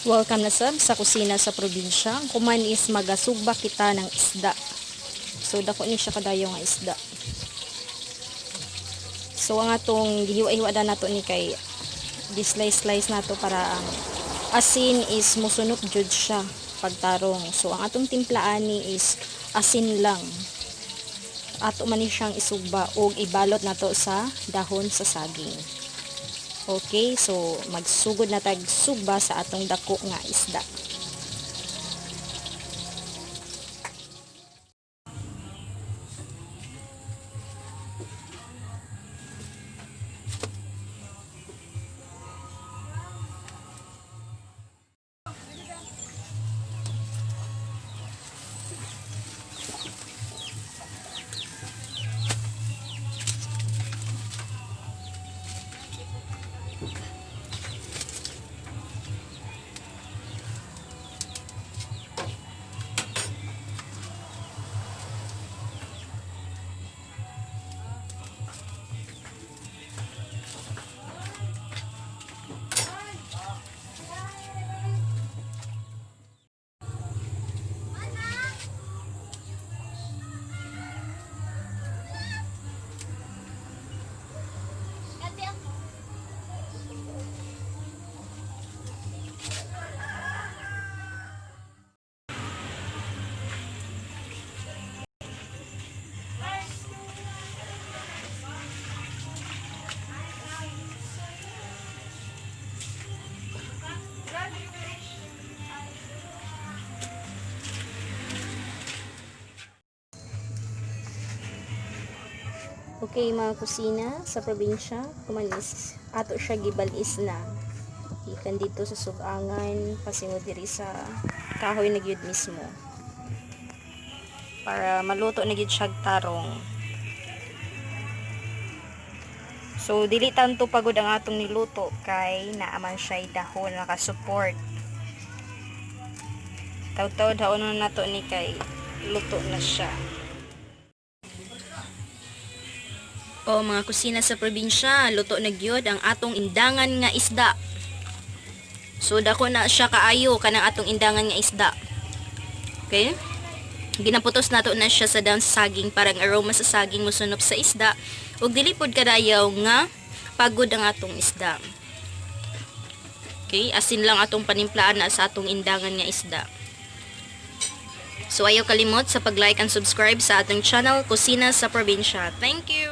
Welcome na sab sa Kusina sa Probinsya. Ang kuman is magasugba kita ng isda. So dako ni siya kadayo nga isda. So ang atong gihiwa-hiwa da nato ni kay di-slice-slice nato para ang asin is musunop jud siya pagtarong. So ang atong timplaan ni is asin lang. Ato man ni siyang isugba og ibalot nato sa dahon sa saging. Okay, so magsugod na tag sugba sa atong dako nga isda. Okay, mga kusina sa probinsya, kumanis ato siya gibalis na. Ikan dito sa sugangan, pasingo diri sa kahoy na gyud mismo. Para maluto na gyud siya tarong. So dili tanto pagod ang atong niluto kay naaman siya dahon naka-support. Tawtaw daon na nato ni kay luto na siya. O mga kusina sa probinsya, luto na gyud ang atong indangan nga isda. So dako na siya kaayo kanang atong indangan nga isda. Okay? Ginaputos nato na siya sa daon sa saging parang aroma sa saging mosunop sa isda ug dili pod kadayaw nga pagod ang atong isda. Okay, asin lang atong panimplaan na sa atong indangan nga isda. So ayaw kalimot sa pag-like and subscribe sa atong channel Kusina sa Probinsya. Thank you.